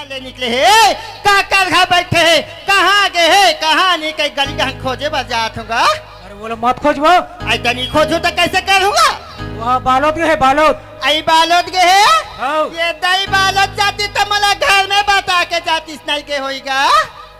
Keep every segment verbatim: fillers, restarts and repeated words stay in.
ले निकले हे, काकर घर बैठे हे, कहाँ गे हे, कहाँ नहीं, कहीं गली डहन खोजे बर जात हूँ गा। अरे बोलो मत खोजबो। अइसे नहीं खोजू त कइसे करहूँ गा? वहाँ बालोद गे हे, बालोद। अई बालोद गे हे? हौ। ये दई बालोद जातिस त मोला घर में बता के जातिस, नहीं गे होही गा।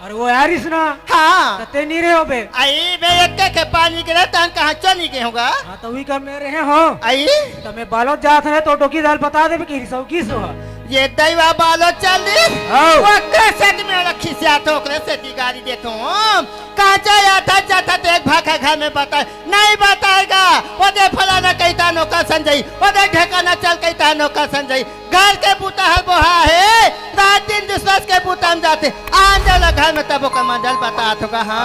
अरे वो आइस ना। हाँ। त तैं नइ रहे होबे। अई मैं एके के पानी गिरे तहन कहाँ चली गे हूँ गा। हाँ त उही का मैं रहे हूँ। अई। त मैं बालोद जात हूँ त डोकी दाल बता देबे कि रिसव किस हो। ये दई वा बालोद चल दिस। हौ। ओकरे सेती मैं ओला खिसियात हूँ, ओकरे सेती गारी देत हूँ। कहाँ जात हस, जात हस त एक भाखा घर में बताए, नहीं बताए गा। ओ दे फलाना कहिथन ओकर संग जाही, ओ दे ढेकाना चल कहिथन ओकर संग जाही। घर के बूता हर बोहा हे, रात दिन दूसरा के बूता में जाथे। आन जाओ ला घर में तब ओकर मंजल बतात हूँ गा। हाँ।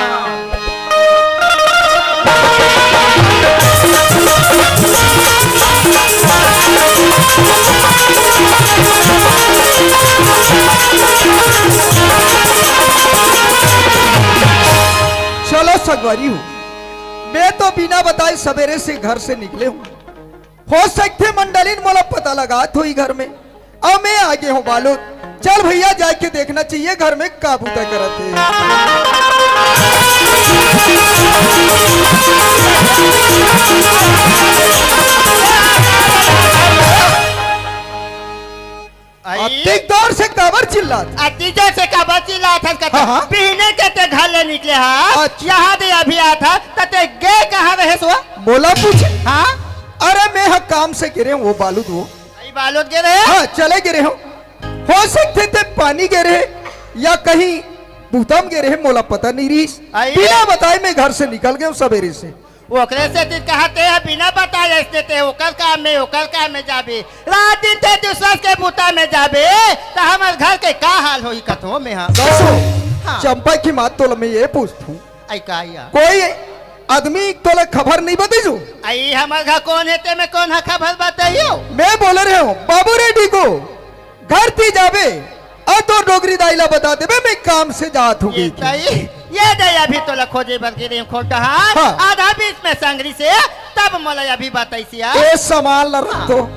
चलो संगवारी हो, मैं तो बिना बताए सबेरे से घर से निकले हूँ। हो सकथे मंडलिन मोला पता लगात होही घर में। अब मैं आ गे हूँ बालोद। चल भइया, जाके देखना चाहिए घर में का बूता करत हे। अतिक जोर से काबर चिल्लात? अतिक जोर से काबर चिल्लात हस कथे? हाँ, हाँ। बिहने के तैं घर ले निकले हस, अच्छा। यहाँ दे अभी आत हस, त तैं गे कहाँ रहेस वो? मोला पूछे? हाँ। अरे मैं ह काम से गे रहे हूँ वो बालोद वो। अई बालोद गे रहे? हाँ, चले गे रहे हूँ। हो सकथे तैं पानी गे रहे या कहीं बूता म गे रहे, मोला पता नहीं रहिस। अई। बिना बताए मैं घर से निकल गे हूँ सबेरे से। ओकरे सेती कहा तैं ह बिना बताए अइसने तैं ओकर काम में, ओकर काम में जाबे। रात दिन तैं दूसरा के बूता में जाबे, त हमर घर के का हाल होही कथों में ह। दसो, हाँ। चंपा की माँ तोला मैं ये पूछत हूँ। अई का या? कोई आदमी तोला खबर नहीं बताइस? अई हमर घर कोन हे तेमे कोन ह खबर बताही? मैं बोल रहे हूँ बाबू रेड्डी को। घर ती जाबे, अउ तोर डोकरी दाई ला बता देबे, मैं काम से जात हूँ ये कहिके। दाई, ये दाई अभी तोला खोजे बर गे रेहेंव खोटहार, हाँ। आधा बीच में संगरी से, तब मोला अभी बताइस या। ए सामान ला रख तो।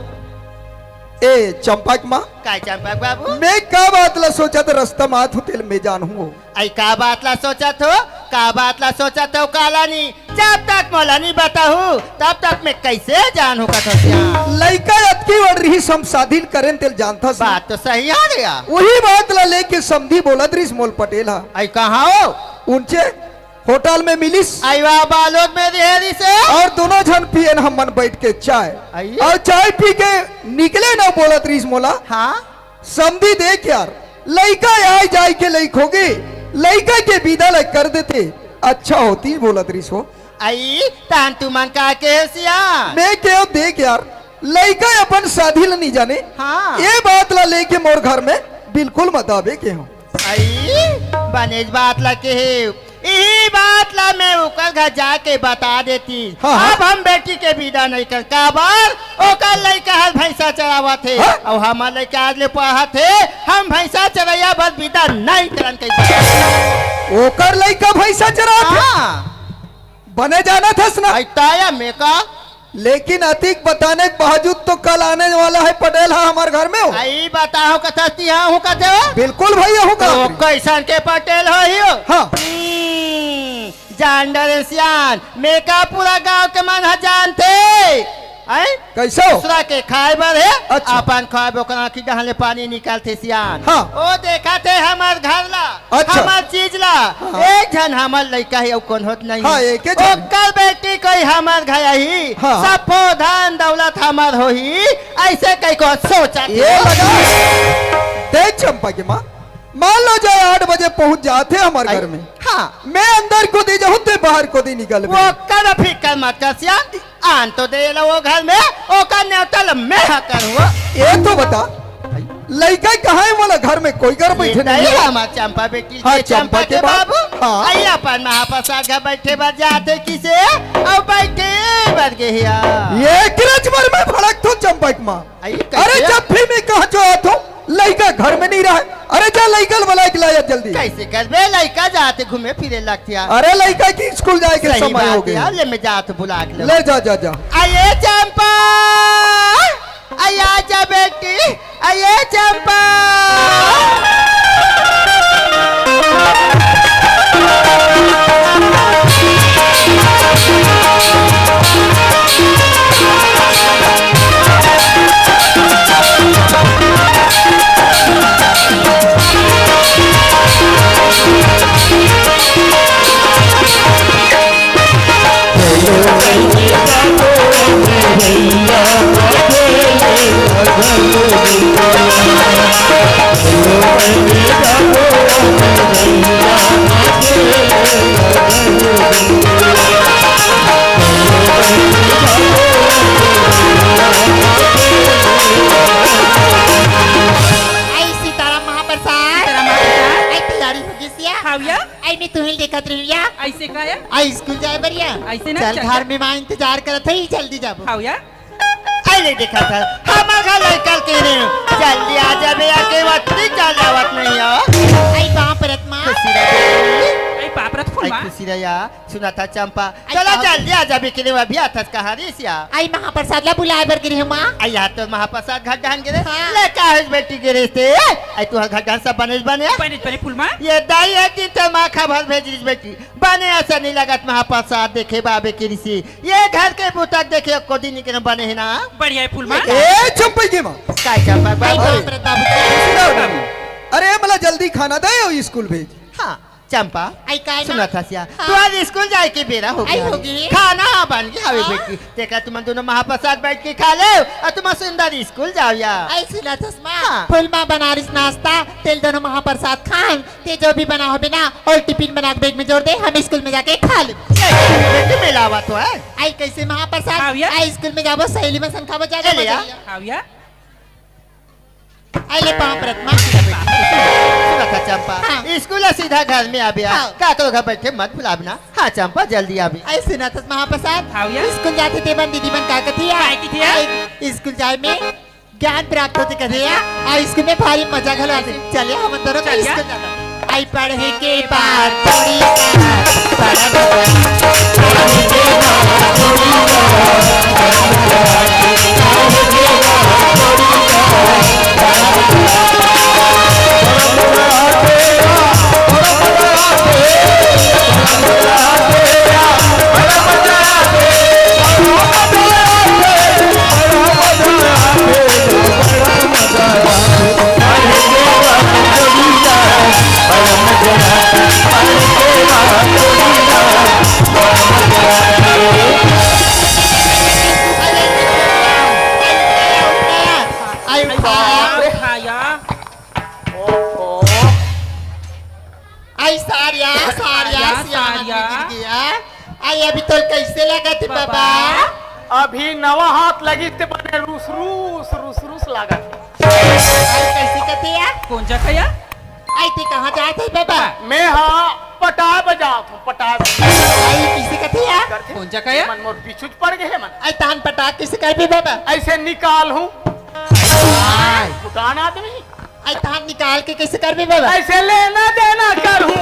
ए चंपक माँ। काय चंपक बाबू? मैं का बात ला सोचत रस्ता म आत हूँ तेला मैं जानहूँ। अई का बात ला सोचत हो? का बात ला सोचत हो काला नी? जब तक मोला नी बताहू, तब तक मैं कइसे जानहूँ कथों सियान? लइका अतकी बड़ रिहिस हम साधिन करेन तेला जानथस। बात तो सही हे रे। उही बात ला लेके समधी बोलत रिहिस मोला पटेल ह। अई कहाँ हो? उनचे होटल में मिलिस। अई वा बालोद में रिहे रिहिसे। अउ दूनों झन पियेन हमन बइठ के चाय। अई? अउ चाय पी के निकलेन अउ बोलत रिहिस मोला। हाँ? समधी देख यार, लइका आय जाय के लइक होगे, लइका के बिदा ल कर देते, अच्छा होतिस बोलत रिहिस हो। अई, तहन तुमन का केहेव सियान? मैं केहेंव देख यार, लइका अपन साधी ल नी जाने। हाँ। ए बात ला लेके मोर घर में बिल्कुल मत आबे केहेंव। अई, बनेच बात ला केहेव। इही बात ला मैं ओकर घर जाके बता देतिस। हाँ, हाँ। अब हम बेटी के बिदा नइ करन, काबर? ओकर लइका हर भइँसा चरावत हे, हाँ? अउ हमर लइका आज ले पढ़त हे, हम भइँसा चरइया बर बिदा नइ करन कहिके। ओकर लइका भइँसा चरावत हे? हाँ। बने जानथस ना? अई त या मैं का? लेकिन अतिक बताने के बावजूद तो कल आने वाला हे पटेल ह हमर घर में हो। अई बताहूँ कथस तिहाँ हूँ कथे हो? बिल्कुल भइया हूँ तो का। कइसन के पटेल होही हो? हाँ। हम्म, जान डरेंव सियान, मैं का पूरा गाँव के मन ह जानथे। अई? कइसे हो? दूसरा के खाय बर हे, अच्छा। अपन खाय बर ओकर आँखी डहन ले पानी निकलथे सियान। हाँ। ओ देखत हे हमर घर ला। अच्छा। हमर चीज ला, हाँ। एक झन हमर लइका हे, अउ कोनो नइ हे। हाँ, एके झन। ओकर बेटी कोई हमर घर आही, हाँ। सबो धन दौलत हमर होही, अइसे कहिके सोचत हे। ए लगा। देख चंपा के माँ, मान लो जाय आठ बजे पहुँच जाथे हमर अई, घर में। हाँ। मैं अंदर कोती जाहूँ, तैं बाहर कोती निकलबे। ओकर फिकर मत कर सियान। आन तो दे ला वो घर में, ओकर नेवता ल मैं ह करहूँ। ए तो बता, लइका कहाँ हे मोला घर में कोई कर बइठे नइ हे। हमर चंपा बेटी हाँ, के चंपा चंपा के के बाबू। बाबू। हाँ। अई अपन महाप्रसाद घर बइठे बर जाथे किसे, अउ बइठे बर गे हे या। ए किरच बर मैं भड़कथों चंपक माँ। अई अरे कइसे? जब भी मैं कहाँ जो आथों, लइका घर में नइ रहय। अरे जा लइका ल बलाय के लाय जल्दी। कइसे करबे? लइका जाथे घूमे फिरे लगथे। अरे लइका के स्कूल जाय के सही समय बात होगे। यार, ले मैं जाथों बुला के ले। ले जा, जा, जा। अई ए चंपा, अई आ जा बेटी, अई ए चंपा। सिया। हाँ भैया। आई मैं तुहिल देखत रही या। ऐसे का है? आई स्कूल जाए बर या। ऐसे ना, चल, चल, घर चल। में माँ इंतजार करत है, जल्दी जाबो। हाँ भैया। आई ले देखत है, हमर घर लइका के रे, जल्दी आ जाबे या, के वत्ती चल आवत नहीं हो। आई बाप रत माँ। खुशी रह। आई बाप रत फुल आई माँ। खुशी रह या। सुना था चंपा, आई चला बाप। जल्दी आ जाबे के रे, अभी आथस कहाँ रे सिया? आई महाप्रसाद ला बुलाए बर गिरे हूँ माँ। आई यहाँ तो महाप्रसाद घर डहन गिरे। हाँ। ले का है बेटी गिरे से? आई तू घर डहन सब बने बने? बने, बने फुल माँ। ये दाई है कि ते माँ खबर भेज रही बेटी। बने ऐसा नहीं लगत महाप्रसाद देखे बाबे के रिसी। ये घर के बुतक देखे को दिन के बने है ना? बढ़िया है फुल माँ। ए, चुप बैठिए माँ। काय चंपा आई बाबू? बाप रे बाबू। अरे मला जल्दी खाना दे, स्कूल भेज। हाँ, चंपा। आई काय ना? सुना था सिया, हाँ। तू आज स्कूल जाए के बेरा हो आई गया। हो गई। खाना हाँ बन गया हवे हाँ। बेटी। देखा तुम दोनों महाप्रसाद बैठ के खा ले और तुम सुंदर स्कूल जाओ या। आई सुना था माँ, हाँ। फुल माँ बनारस नाश्ता, तेल दोनों महाप्रसाद खान, ते जो भी बना होबे ना, और टिफिन बना के बैग में जोड़ दे, हम स्कूल में जाके खा ले। बेटी मिलावा तो है। आई कैसे महाप्रसाद? हाँ भैया। आई स्कूल में जाबो, सहेली मन संग खाबो, जा, ए जा, ले मजा आ। आइया। हाँ भैया। आई ले पाँव परत माँ। सुना था चंपा, हाँ। स्कूल सीधा घर में आबे आ। हाँ। का तो घर बैठे मत भुलाबना। हाँ चंपा, जल्दी आबे। आई सुना था महाप्रसाद। हाँ भैया। स्कूल जाथे ते मन दीदी मन का कथे या? काय कथे या? आई स्कूल जाए में ज्ञान प्राप्त होथे कथे या। आ स्कूल में भारी मजा घलो आथे। चलिए हम दोनों का चलिए। स्कूल जाना। आई पढ़े के बाद थोड़ी सा पढ़ आई उठा। उठाया। ओहो। आई सारिया, सारिया, सारिया, सियाना सारिया। गिर गया। आई अभी तोल कैसे लगत हे बाबा? बाबा। अभी नवा हाथ लगिस ते बने रूस, रूस, रूस, रूस लागत। आई कैसे कथे या? कौन जगह या? आई ते कहाँ जात हे बाबा? मैं हाँ पटाय बजात हूँ, पटाय बजात। आई कैसे कथे या? करथे। कौन जगह या? मन मोर पीछू पड़ गए मन। आई तान पटाय कैसे करबे बाबा? ऐसे निकाल हूँ। आई। फुटान आदमी। आई तान निकाल के कैसे करबे बाबा? ऐसे लेना देना करूँ।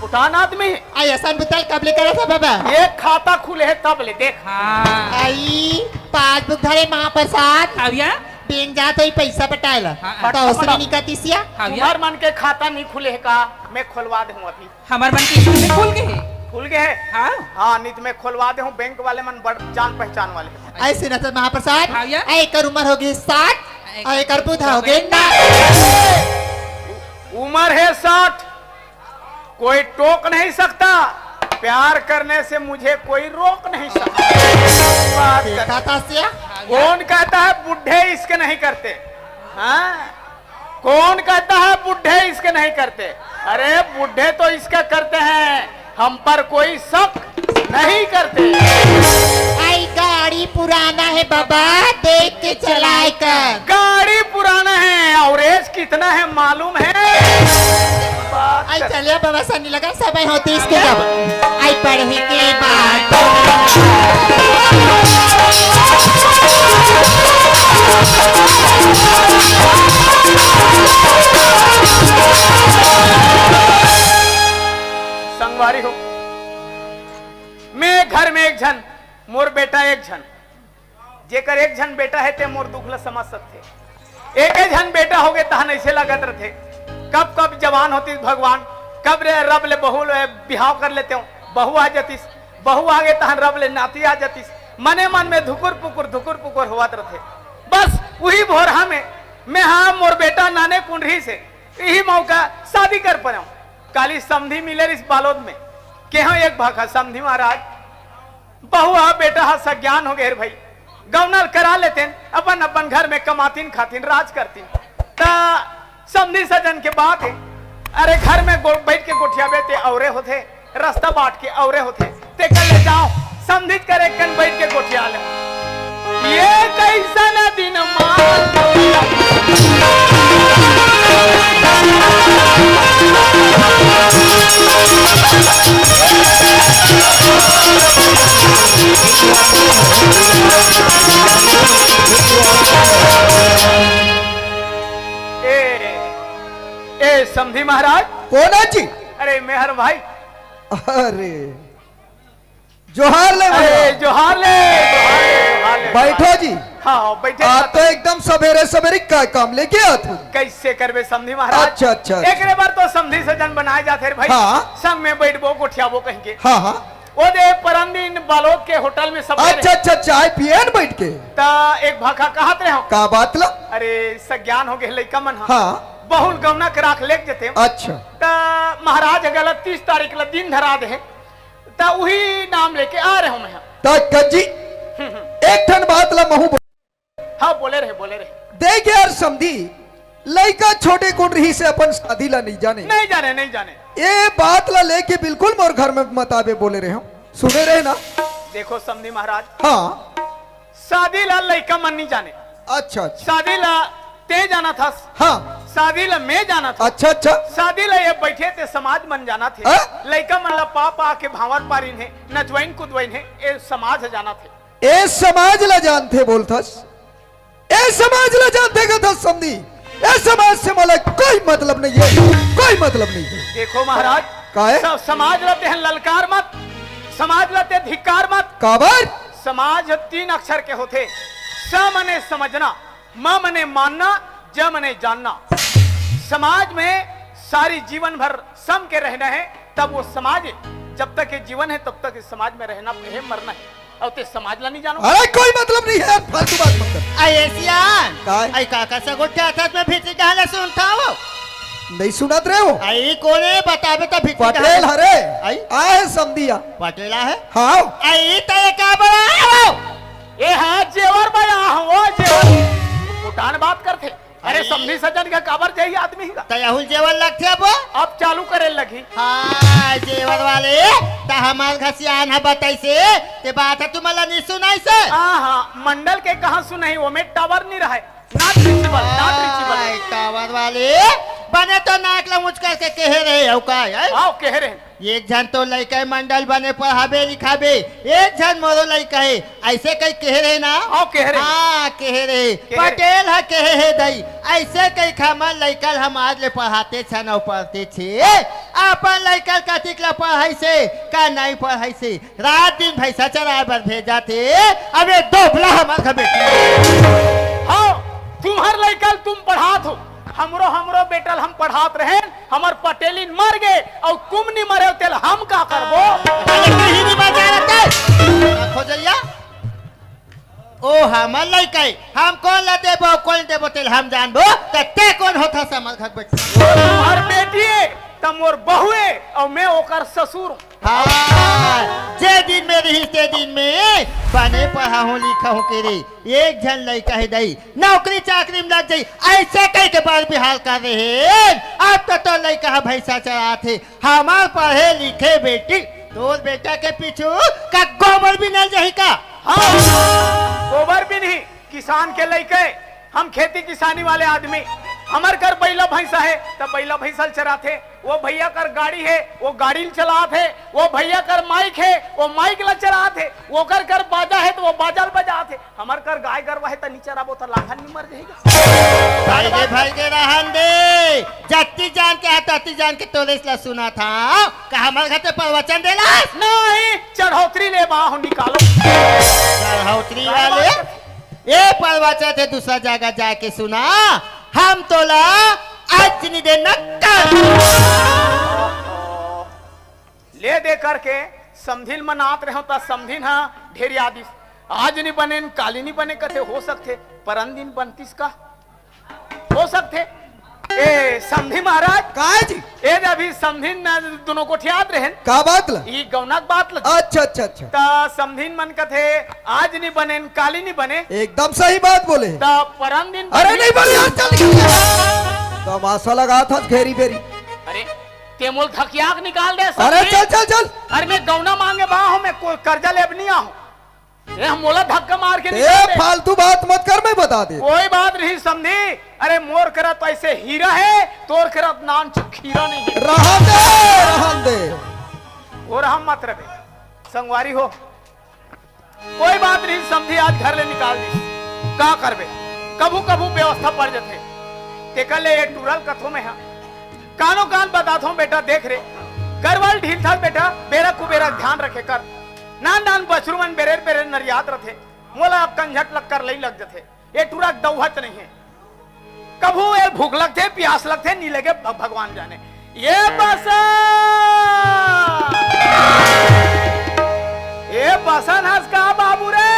फुटान आदमी। आई असन बुता ल कब ले करत हे बाबा? ये खाता खुले हे तब ले देख। हाँ। आई पासबुक धरे महाप्रसाद। हाँ भैया। बैंक जात होही पैसा पटाय ला। हाँ, त हाँ। ओसने निकलतिस या। हाँ भैया। तुम्हर मन के खाता नहीं खुले हे का? मैं खोलवा दे हूँ अभी। हमर मन के स्कूल में खुल गए हे। खुल गए हे? हाँ। हाँ, नहीं तो मैं खोलवा दे हूँ, बैंक वाले मन बड़ जान पहचान वाले हे। आई सुना था महाप्रसाद। हाँ भैया। आई एकर उम्र हो गए साठ, आई और एकर बूढ़ा हो गए ना। उम्र है साठ, कोई टोक नहीं सकता, प्यार करने से मुझे कोई रोक नहीं सकता। बात कर। देखा था सिया? कौन कहता है बूढ़े इश्क नहीं करते? हाँ, कौन कहता है बूढ़े इश्क नहीं करते? अरे, बूढ़े तो इश्क करते हैं, हम पर कोई शक नहीं करते। आई गाड़ी पुराना है बाबा, देख के चलाए कर। गाड़ी पुराना है और एज कितना है मालूम है? बात आई कर। चलिया बाबा सन्नी लगा, समय होती इसके जब। आई पढ़े के बाद। संगवारी हो, मैं घर में एक झन, मोर बेटा एक झन, जेकर एक झन बेटा है ते मोर दुख ल समझ सकथे। एके झन बेटा होगे तहन ऐसे लगत रथे। कब कब जवान होतिस भगवान, कब रे रब ले बहू ले बिहाव कर लेते हो, बहू आ जतिस, बहू आगे तहन रब ले नाती आ जतिस। मने मन में धुकुर पुकुर धुकुर पुकुर होवत रथे। बस उही भोरहा में मैं हाँ मोर बेटा नाने कुंडरी से इही मौका शादी कर परेंव। काली समधी मिले रिस बालोद में, केहा एक भाखा समधी महाराज, बहू हा बेटा हा सज्ञान हो गए रे भाई, गौना ल करा लेतेन, अपन अपन घर में कमातिन खातिन राज करतिन। त समधी सजन के बात है, अरे घर में गो-, बैठ के गोठियाबे ते औरे होथे, रास्ता बाट के औरे होथे, ते कर ले जाओ, समधी करे कन बैठ के गोठिया ले। ये कैसन दिन मान। ए समधी महाराज। कोन हे जी? अरे मेहर भाई। अरे जोहार ले अरे महाराज। जोहार ले, जोहार ले, जोहार ले। बैठो जी। हाँ, बैठे। आप तो एकदम सबेरे सबेरे का काम लेके आत हो। कैसे करबे समधी महाराज? अच्छा, अच्छा, अच्छा। एकरे बर तो समधी सज्जन बनाए जाथे रे भाई। हाँ। संग में बैठबो, गोठियाबो कहिके। हाँ, हाँ। ओ दे परन दिन बालोद के होटल में सब अच्छा, अच्छा, चाय पियन बैठ के। त एक भाखा कहत रहे हो। का बात ला? अरे सज्ञान हो गए लइका मन ह। हाँ। बहुल गौना के राख लेके जते। अच्छा। त महाराज ह गलत तीस तारीख ला दिन धरा दे हे। त उही नाम लेके आ रहे हो मैं ह। त कज्जी, हम्म, हम्म। एक ठन बात ला महू बोल- हाँ, बोले रहे, बोले रहे। देख यार समधी, लइका छोटे कुन रहिसे अपन शादी ला नहीं जाने। नहीं जाने, नहीं जाने। ए बात ला लेके बिल्कुल मोर घर में मत आबे बोले रहे हो। सुने रहे ना? देखो समधी महाराज। हाँ। शादी ला लइका मन नहीं जाने। अच्छा, अच्छा। शादी ला ते जानत हस। हाँ। शादी ला मैं जानत हस। अच्छा, अच्छा। शादी ला ये बैठे ते समाज मन जानत हे। हाँ? लइका मन ला पा पा के भांवर पारिन हे, नचवाइन कुदवाइन हे, ए समाज ह जानत हे। ए समाज ला जानथे बोलथस, ए समाज ला जानथे कथस समधी, ए समाज से मोला कोई मतलब नहीं है, कोई मतलब नहीं है। देखो महाराज, का है? सब समाज ला तेहन ललकार मत, समाज ला ते धिक्कार मत। काबर? समाज ह तीन अक्षर के होथे, स मने समझना, म मने मानना, ज मने जानना। समाज में सारी जीवन भर सम के रहना है, तब वो समाज है। जब तक ये जीवन है तब तक इस समाज में रहना है, मरना है। अउ ते समाज ला नहीं जानो? अरे कोई मतलब नहीं है यार, फालतू बात मत कर। अये सियान, काय? अये काका से गोठियाथस में भीतरी कहाँ ले सुनत हस? नहीं सुनत रहे हो? अये कोने बताबे त भीतरी कहाँ पटेल ले? हरे। अये? आए समधिया। पटेल आहे? हाँ। अये त ये का बड़ा हो? ए हाँ जेवर बड़ा हो, ओ जेवर। फुटान बात करथे। अरे अरे। समधी सज्जन का काबर जाही आदमी ही का। तय अहुल जेवर लगथे अब? अब चालू करे लगही। हाँ, जेवर वाले, त हमार घसियान ह बताइसे, ते बात ह तुमला नहीं सुनाइसे। हाँ, हाँ, मंडल के कहाँ सुनाही, ओमे टावर नहीं रहे। Not reachable, not reachable। आय, टावर वाले, बने तो नाक ला ऊंच करके कहे रहे हो का, हैं? आओ, कहे रहे। एक झन तो लइका मंडल बने पढ़ाबे लिखाबे, एक झन मोरो लइका हे, अइसे कही कहे रहे ना? हाँ, कहे रहे। हाँ, कहे रहे। कहे रहे। पटेल ह कहे हे दई, अइसे कही हमर लइका ल हम आज ले पढ़ाते छन अउ पढ़ते छे। अपन लइका ल कतिक ल पढ़ाइसे, का नहीं पढ़ाइसे? रात दिन भैंसा चराए बर भेजाथे, अब ये दोबला हमर घर बेटी। हाँ, तुम्हर लइका ल तुम पढ़ात हो, हमरो, हमरो बेटा ल हम पढ़ात रहेन, हमर पटेलिन मर गे, अउ तुम नी मरे हो, तेला हम का करबो? अरे कहीं नहीं बजा रहते। खोजैया, ओ हमर लइका हे, हम कोन ला देबो, कोन देबो, तेला हम जानबो, त ते कोन होथस हमर घर बेटी? अउ बेटी हे, त मोर बहू हे, अउ मैं ओकर ससुर हूँ। हाँ, जे दिन में रहिस, ते दिन में बने पढ़ाहूँ, लिखाहूँ के रे। एक झन लइका हे दई, नौकरी चाकरी में लग जाई, अइसे कहिके बर बिहार कर रहे। अब तो तोर लइका ह भैंसा चरात हे, हमर पढ़े लिखे बेटी, तोर बेटा के पीछू का गोबर बिनल जाही का? हाँ, गोबर बिनही, किसान के लइके, हम खेती किसानी वाले आदमी, हमर कर बइला भैंसा हे, त बइला भैंसा ल चराथे। वो भैया कर गाड़ी हे, वो गाड़ी ल चलात हे। वो भैया कर माइक हे, वो माइक ल चलात हे। ओकर कर बाजा हे, त वो बाजा ल बजात हे। हमर कर गाय गरवा हे, त नी चराबो, त लाखन में मर जाही गा। भाई रे, भाई रे, रहन दे। जत्ती जान के, आ, तत्ती जान के तोरेस ला सुनाथंव। का हमर घर ते प्रवचन देला? नहीं, चढ़ौतरी ले बाहु निकालो। चढ़ौतरी वाले? ए प्रवचन ते दूसरा जगह जाके सुना, हम तोला आज नहीं देना कर। ले दे करके समधिन मनात रहे हो, त समधिन ह ढेरिया दिस। आज नहीं बने, काली नहीं बने, कथे हो सकथे, परन दिन बनतिस का? हो सकथे। ए, समधी महाराज। काय जी? ए, अभी समधी न दोनों गोठियात रहेन। का बात ल? ई गौना के बात ल। अच्छा, अच्छा, अच्छा। त समधीन मन कथे, आज नी बने, काली नी बने। एकदम सही बात बोले। त परन दिन अरे बने। नहीं बोले यार, चल निकल। तमाशा लगात हस घेरी बेरी। अरे, ते मोल धकिया के निकाल दे अरे समधी। चल, चल, चल। अरे मैं गौना मांगे बा हूँ, मैं कोई कर्जा लेब नहीं आहूँ। ए, मोला धक्का मार के ए, निकाल दे। फालतू बात मत कर, मैं बता दे। कोई बात नहीं समधी। अरे, मोर करा तो ऐसे हीरा है, तोर करा तो नान चुक हीरा नहीं है। रहन दे, रहन दे। और हम मत रहे, संगवारी हो। कोई बात नहीं समधी, आज घर ले निकाल दी। का करबे, कभू कभू व्यवस्था पड़ जथे। तेकर ले ये टूरल कथो में हा। कानो कान बताथों बेटा, देख रे, गरवा ल ढीलथस बेटा, बेरा कुबेरा ध्यान रखे कर। नान नान बछरू मन बेरेर बेरेर नरियात रथे, मोला अब कंझट लग कर लई लग जथे। ये टूरा दउहत नहीं है। कभू ये भूख लगथे, प्यास लगथे, नी लगे, भ-, भगवान जाने। ये बसंत, ये बसंत हस का बाबू रे,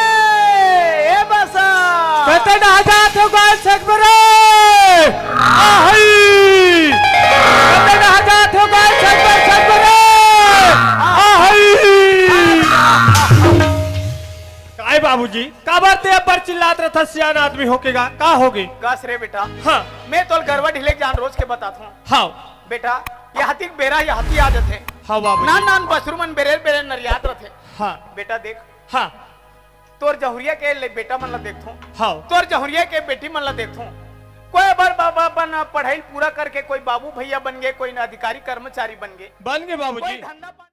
ये बसंत। कते डहा जात हो गाय छकबरे? आहई। कते डहा जात हो गाय छकबर छकबरे? आहई। काय बाबूजी, काबर ते अब्बड़ चिल्लात रथस, सियान आदमी होके गा, का होगे? कस रे बेटा, हाँ। मैं तोल गरवा ढिले जान रोज के बताथों। हाँ। बेटा, ये हतिक बेरा, ये हती आ जथे। हाँ बाबूजी। नान नान बछरू मन बेरेर बेरेर नरियात रथे। हाँ। बेटा देख, हाँ। तोर जहुरिया के ले बेटा मन ला देखथों। हाँ। तोर जहुरिया के बेटी मन ला देखथों। कोई बर बाबा अपन पढ़ाई पूरा करके कोई बाबू भैया बन गे, कोई न अधिकारी कर्मचारी बन गे। बन गे बाबूजी। कोई धंधा